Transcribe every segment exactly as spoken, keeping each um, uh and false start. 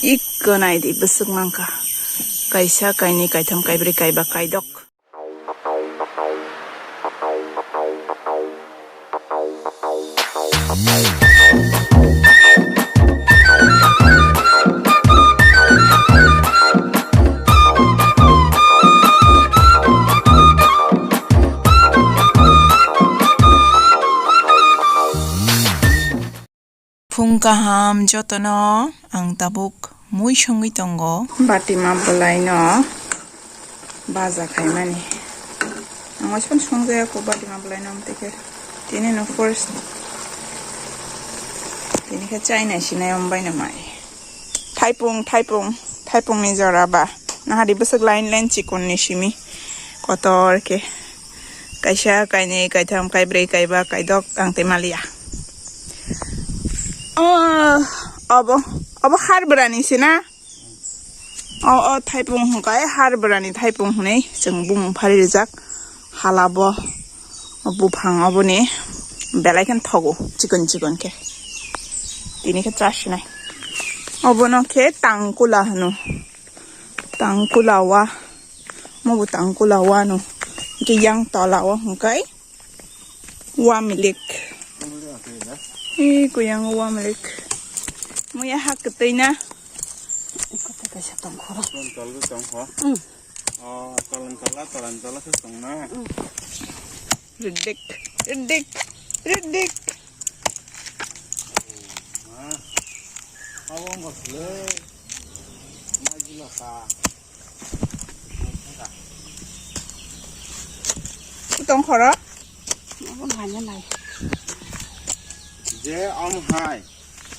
Ikko naidi bwswk mankha. Kaisa, kainwi, kaitham, kaibrwi, kaiba, kaidok. Phung kaham jotono, ang tabuk mui songwi tongo. Bati ma bwlaino baja khaimani. Ang waisa songjakya ko bati ma bwlaino, amtwi khe tini no first. Tini khe chaina sinai om baino mai. Thaipung, thaipung, thaipungni jora ba. Nahari bwswk line line chikon ni simi. Kotor khe. Kaisa, kainwi, kaitham, kaibrwi, kaiba, kaidok, ang tei maliya. Oh, obo, obo har bwrani se na? O, o thaipung hwnkhai har bwrani thaipung hwnwi chwng bumung phari rijak. Hala bo, o buphang oboni belai khe thogo, chikon chikon khe. Tini khe cha sinai. Obono khe tangkula hwno. Tangkula wa. Mo bo tangkula wa no. Hwnkhe yang tola o hwnkhe wa milik. Ee, kuyang wa milik. Muya ha kwtwi na. Kwtwi kaisa tongkho. Tol tol tongkho. Mm. Oh, tolan tola, tolan tola khe tongna. Mm. Ridik, ridik, ridik. Ma, abo wngkha le. Mai jilo ka. Tong khoro? Abo nanya nai. Je om hai.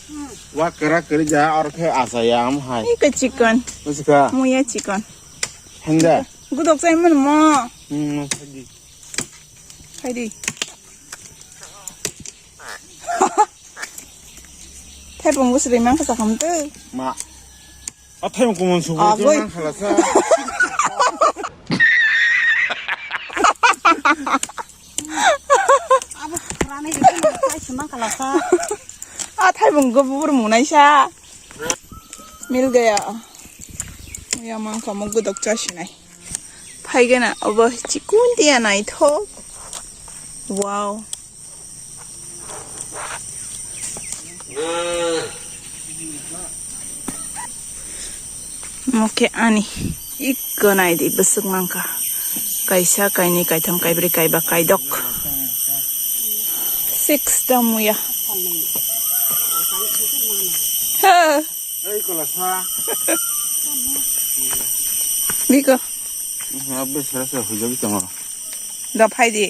Hmm. Wa kera keri ja or khe asa ya om hai. Iko chikon. Buska. Muya chikon. Handa. Gudok sai mun mo. Hmm, hadi. Hadi. Thaipung bwswk rimang kha sakhamtwi. Ma. A thaipung kumon sugo. Agoi. Mang khalasa. Abo khwrani rimang khalasa. A thaipung go bubur munaisa. Mil gaya. Ya mang kha mo gudok cha sinai. Phaigena obo chikun dia naithok. Wow. Mo khe ani ikko naidi bwswk mankha. Kaisa, kainwi, kaitham, kaibrwi, kaiba, kaidok. Six ta muya. Ha. Ei kola sa. Biko. Abbe sara sara hujagi tongo. Da phai di.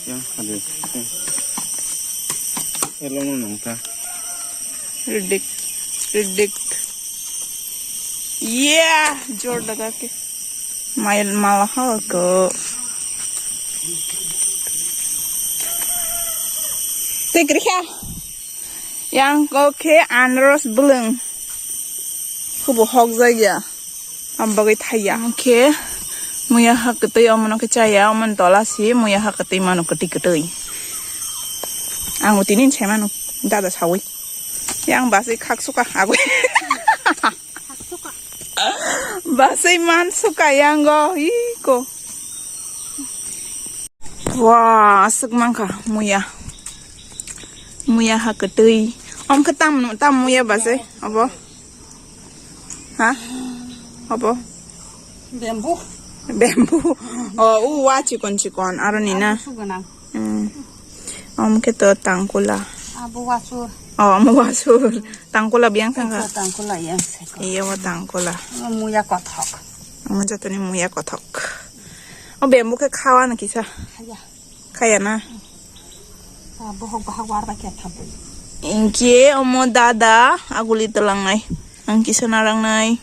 Yang hadi. Elo no nongta. Ridik. Ridik. Yeah, jor daga ke. Mail mala ha ko. Tikri kha. Yang ko khe anros bwlwng. Khubo hok jagya. Am bagwi thaiya. Ang khe muya ha kwtwi omono khe chaya, omoni tola si muya ha kwtwi mano kwtwi kwtwi. Ang tini sai mano dada sawi. Yang baswi khak suka agwi. Baswi man suka yango iko. Wa, aswk mankha muya. Muya ha kwtwi. Om khe tam, tam muya ba se, abo? Ha? Abo? Bamboo. Bamboo. O, u wa chikon chikon, aro ni na. Abo su gwnang. Hmm. Om khe to tangkula. Abo wasur. O, omo wasur. Tangkula biyang thangkha. Ito tangkula yang seko. Iya, wa tangkula. Omo muya kothok. Omo jotoni muya kothok. O bamboo khe khawa na kisa. Khaya. Khaya na. Ah, bohok bahak war ba kya thabu. Inke omo dada aguli telangnai. Ang kisa narangnai.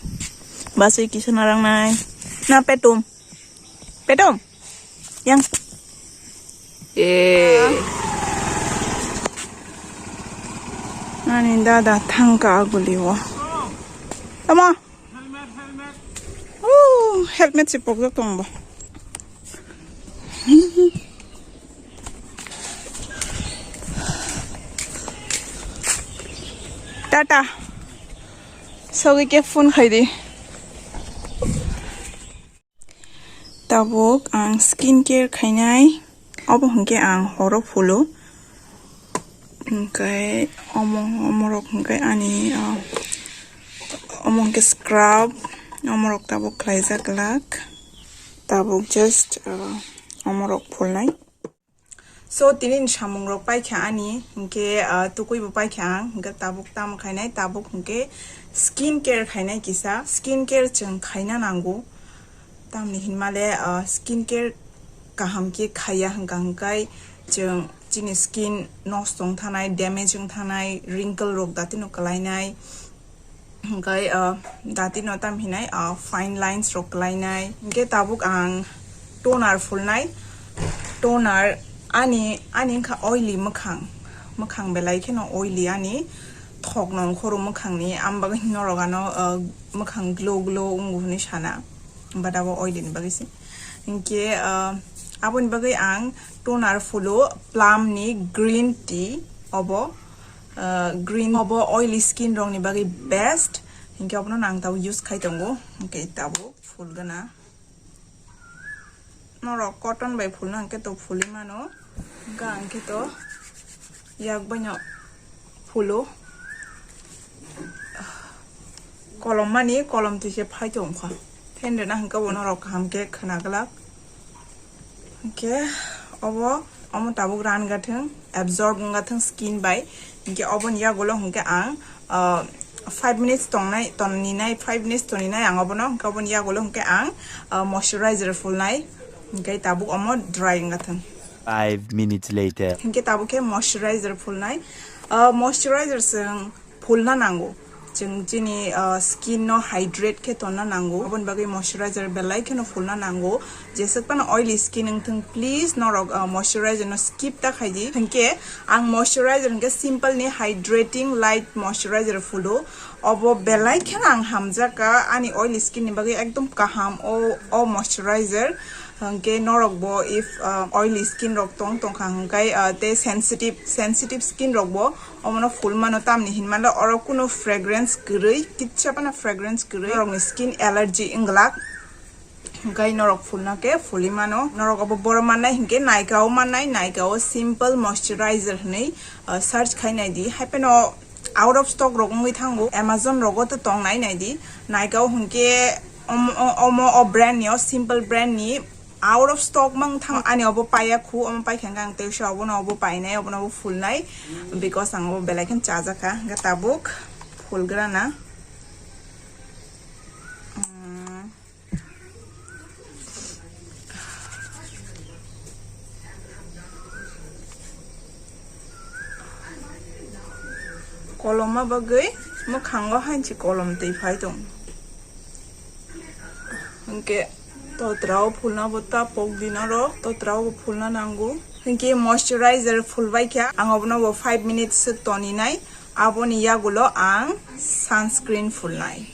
Basai kisa narangnai. Na petum. Petum. Yang. Eh. Ani dada thangka aguli o. Tama. Oh, helmet si pokjak tong bo. Tata. Sogwi khe phone khai di. Tabuk ang skin care khainai, obo hwnkhe ang horo phulo. Hwnkhe omo, omorok hwnkhe ani, ah, omo hwnkhe scrub, omorok tabuk khlaijak glak. Tabuk just, ah, omorok phulnai. So, tini ni samung rok paikha ani, hwnkhe, ah, tukui bo paikha ang, hwnkhe tabuk tamo khainai, tabuk hwnkhe skin care khainai kisa, skin care chwng khaina nango, tamni hinmale, ah, skin care kaham khe khaiya hwnkha hwnkhe chwng chini skin nosto wng thanai, damage wng thanai, wrinkle rok datino kwlainai. Hwnkhe, ah, dati no tam hinai, ah, fine lines rok kwlainai. Hwnkhe tabuk ang toner phulnai. Toner ani, ani wngkha oily mwkhang. Mwkhang belai kheno oily ani. Thok no ongkhoro mwkhang ni. Am bagwi norok ano, ah, mwkhang glow glow wngo hinwi sana. But abo oily ni bagwi se. Hwnkhe, ah, aboni bagwi ang toner phulo Plum ni green tea obo. Ah, green obo oily skin rok ni bagwi best. Hwnkhe obono ang tabuk use khai tongo. Hwnkhe tabuk phul gana. Norok cotton bai phulna hwnkhe to phulwi mano. Hwnkhe ang khe to yak baino phulo. Kolom mani kolom twi se phai tongkha. Phen rwna hwnkhe bo norok kaham khe khwna glak. Hwnkhe obo, omo tabuk ran gathwng, absorb wng gathwng skin bai. Hwnkhe oboni yagulo hwnkhe ang, ah, five minutes tongnai, tongninai, five minutes tongninai ang obono. Hwnkhe oboni yagulo hwnkhe ang, ah, moisturizer phulnai. Hwnkhe tabuk omo dry wng gathwng. Five minutes later. Hwnkhe tabuk khe moisturizer phulnai. Ah, moisturizer chwng phulna nango. Chwng chini, ah, skin no hydrate khe tonna nango. Aboni bagwi moisturizer belai kheno phulna nango. Jeswk phano oily skin wngthwng, please norok, ah, moisturizer no skip ta khaidi. Hwnkhe ang moisturizer hwnkhe Simple ni hydrating light moisturizer phulo. Obo belai kheno ang hamjakha, ani oily skin ni bagwi ekdom kaham o, o moisturizer. Hwnkhe norok bo if, ah, oily skin rok tong tongkha hwnkhe, ah, tei sensitive, sensitive skin rok bo omono phul mano, tamni hinmale oro kunu fragrance kwrwi, kitsa phano fragrance kwrwi, norokni skin allergy wng glak. Hwnkhe norok phulna khe phulwi mano, norok obo boro mannai hwnkhe Nykaa o mannai, Nykaa o simple moisturizer hwnwi, ah, search khai naidi, haiphano out of stock rok wngwi thango, Amazon rogo to tong nai naidi, Nykaa o hwnkhe om-, o-, omo o brand ni, o simple brand ni out of stock mang thang, ani obo paiya khu, omo paikha hwnkhe ang teisa obono obo painai, obono obo phulnai, because ang obo belai kheno chajakha, hwnkhe tabuk phulgrana. Mm. Koloma bagwi mwkhango hanchi kolom twi phai tong. Hwnkhe totra o phulna bo ta pok di norok, totra o bo phulna nango. Hwnkhe moisturizer phulbai kha, ang obono bo five minutes swk toninai, aboni yagulo ang sunscreen phulnai.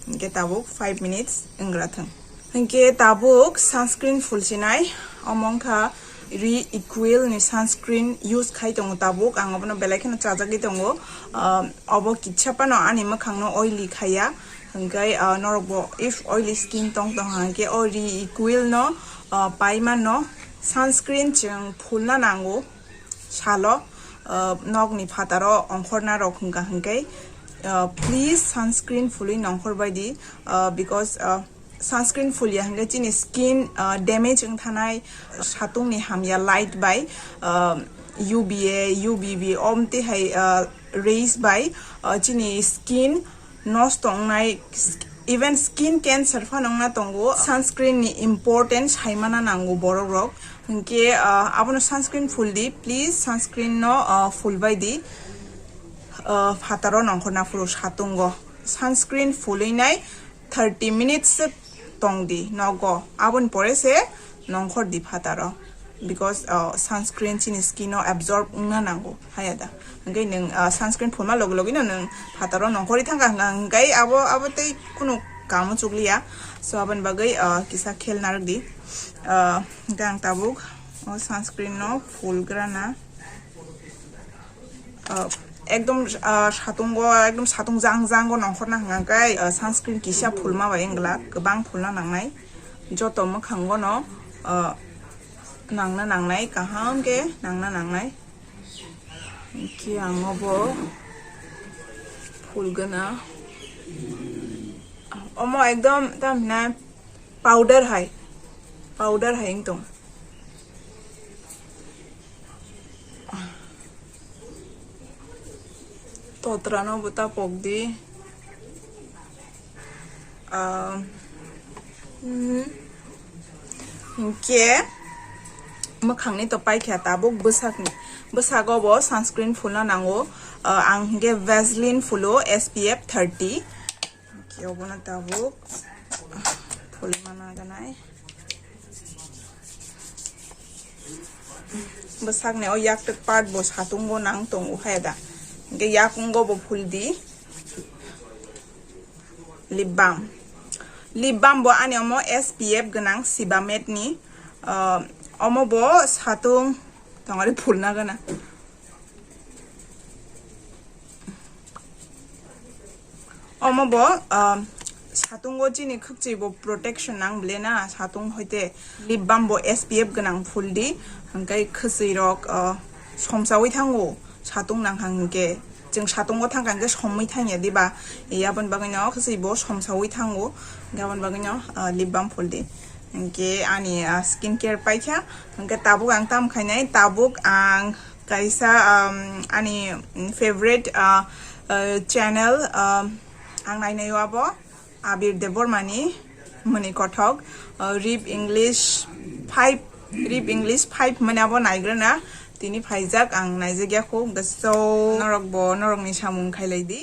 Hwnkhe tabuk five minutes wngla thwng. Hwnkhe tabuk sunscreen phulsinai, omo wngkha Reequal ni sunscreen use khai tongo tabuk, ang obono belai kheno chajagwi tongo. Ah, obo kitsa phano ani mwkhangno oily khaiya, hwnkhe, ah, norokbo if oily skin tong tongkha hwnkhe o Reequal no, ah, pai mano. Sunscreen chwng phulna nango salo, ah, nokni phataro ongkhorna rok hwnkha hwnkhe, ah, please sunscreen phulwi nongkhor baidi, ah, because, ah, sunscreen phulya hwnkhe chini skin, ah, damage wng thanai, satungni hamya light bai, ah, U V A, U V B, omtwi hai, ah, rays bai, ah, chini skin nosto wngnai, even skin cancer phano wngna tongo. Sunscreen ni importance saimana nango borok rok, hwnkhe, ah, abono sunscreen phuldi, please sunscreen no, ah, phulbai di, ah, phataro nongkhorna phuru satungo. Sunscreen phulwi nai thirty minutes tong di nogo, aboni pore se nongkhor di phataro, because, uh, sunscreen chini skin o absorb wngna nango, haya da? Hwnkhe nwng, uh, sunscreen phulma logi logi no nwng phataro nongkhorwi thangkha hwnkha, hwnkhe abo, abo tei kunu kamo chukliya. So aboni bagwi, uh, kisa khel narwk di. Uh, hwnkhe ang tabuk o sunscreen no phulgrana. Uh, Ekdom, ah, satungo, ekdom satung jang jango nongkhorna hwnka khe, ah, sunscreen kisa phulma bai wngla, kwbang phulna nangnai. Joto mwkhango no, ah, nangna nangnai, kaham khe nangna nangnai. Khe ang obo phulgana. Omo ekdom, tam hwnai, powder hai, powder hai wng tong. Totra no bo ta pok di. Ah, hmm. Hinkhe mwkhangni to paikha tabuk bwsakni. Bwsago bo sunscreen phulna nango. Ah, ang hinkhe Vaseline phulo S P F thirty. Hinkhe obono tabuk phulma naganai. Bwsakni o yaktwk part bo satungo nang tongo khe da. Hinkhe yakungo bo phul di. Lip balm. Lip balm bo ani omo S P F gwnang Sebamed ni. Ah, omo bo satung tongari phulna gana. Omo bo, ah, satungo chini khwkchwi bo protection nang ble na, satung hoite lip balm bo S P F gwnang phul di, hwnkhe khwchwi rok, ah, somsawi thango, satung nang hang hwnkhe. Chwng satungo thang kha hwnkhe somwi thangya diba, e aboni bagwino khwchwi bo somsawi thango, hwnkhe aboni bagwino, ah, lip balm phul di. Hwnkhe ani, ah, skin care paikha, hwnkhe tabuk ang tam khainai, tabuk ang kaisa, um, ani favorite, ah, ah, channel, um, ang nainai o abo Abir Debbarmani mani kothok, ah, Rip English five, Rip English five mani abo naigrana tini phaijak, ang naijak ya kho, hwnkhe so norok bo norokni samung khailai di.